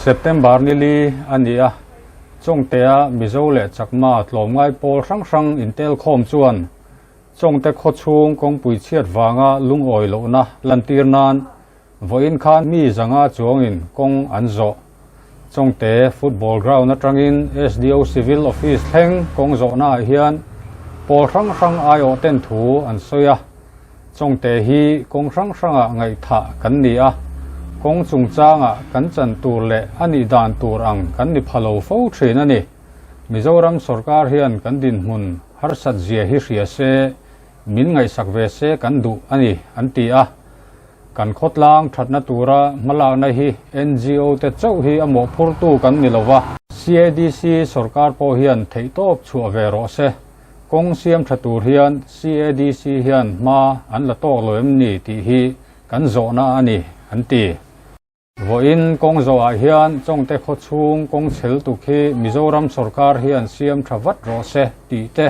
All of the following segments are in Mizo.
September ni li a ni a, Chawngtea Mizo leh Chakma tlawmngai pawl hrang hrang intelkhawm chuan Chawngte khawchhung kawngpui chhiat vanga lungawi lohna lantir nan vawiin khan mi zanga chuangin kawng an zawh. Chawngte football ground atangin SDO Civil Office thleng kawng zawhnaah hian pawl hrang hrang aiawh ten thu an sawi a. Chawngte hi kawng hrang hrangah ngaihthah kan ni a, kawng chungchangah kan chan tur leh a nih dan tur ang kan ni pha lo fo thin a ni. Mizoram sorkar hian kan dinhmun harsat zia hi hria se, min ngaihsak ve se kan duh a ni, an ti a. Kan khawtlang thatna tura hmalakna hi NGO te chauh hi a mawhphurtu kan ni lo va. CADC sorkar pawh hian theihtawp chhuah ve rawh se. Kawng siam tha tur hian CADC hian hma an la tawk lo em ni tih hi kan zawhna a ni, an ti. Vawiin kawng zawhah hian Chawngte khawchhung kawng chhel tuk hi Mizoram sorkar hian siam tha vat rawh se tih te,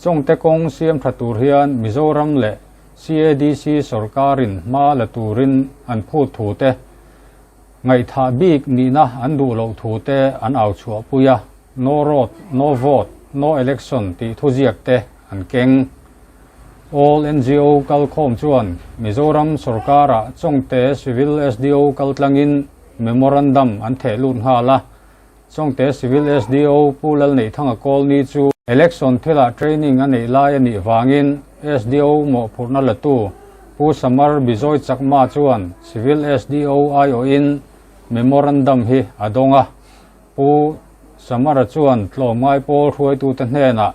Chawngte kawng siam tha tur hian Mizoram leh CADC sorkarin hma la turin an phut thu te, ngaihthah bik nihna an duh loh thu te an au chhuahpui a, No road, no vote, no election tih thuziak te an keng. All NGO kalkhawm chuan Mizoram sorkarah Chawngte Civil SDO kaltlangin Memorandum an theh lut nghal a. Chawngte Civil SDO Pu Lalneihthanga Kawlni chu Election thilah training a neih lai a nih vangin SDO mawhphurhna latu Pu Samar Bijoy Chakma chuan Civil SDO aiawhin Memorandum hi a dawng a. Pu Samara chuan tlawmngai pawl hruaitute hnenah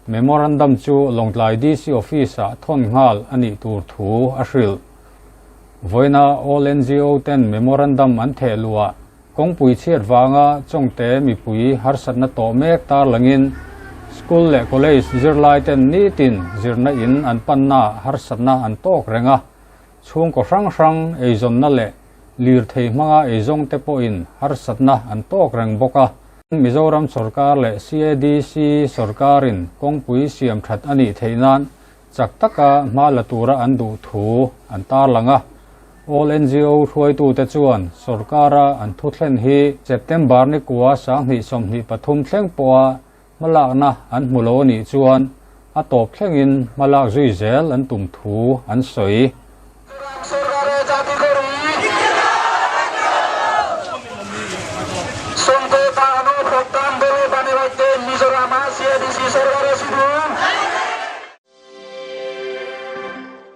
Memorandum chu Lawngtlai DC Office-ah thawn nghal a nih tur thu a hrilh. Vawiina All NGO ten Memorandum an theh luhah kawngpui chhiat vanga Chawngte mipui harsatna tawh mek tarlangin School leh College zirlai ten nitin zirna in an pannaah harsatna an tawk reng a, chhungkaw hrang hrang eizawnna leh Lirthei hmanga eizawngte pawhin harsatna an tawk reng bawk a. Mizoram sorkar leh CADC sorkarin kawngpui siam that a nih theih nan chak taka hma la tura an duh thu an tarlang a. All NGO hruaitute chuan sorkara an thuthlen hi September ni kua 2023 thleng pawha hmalakna an hmu lo a nih chuan a tawp thlengin hmalak zui zel an tum thu an sawi.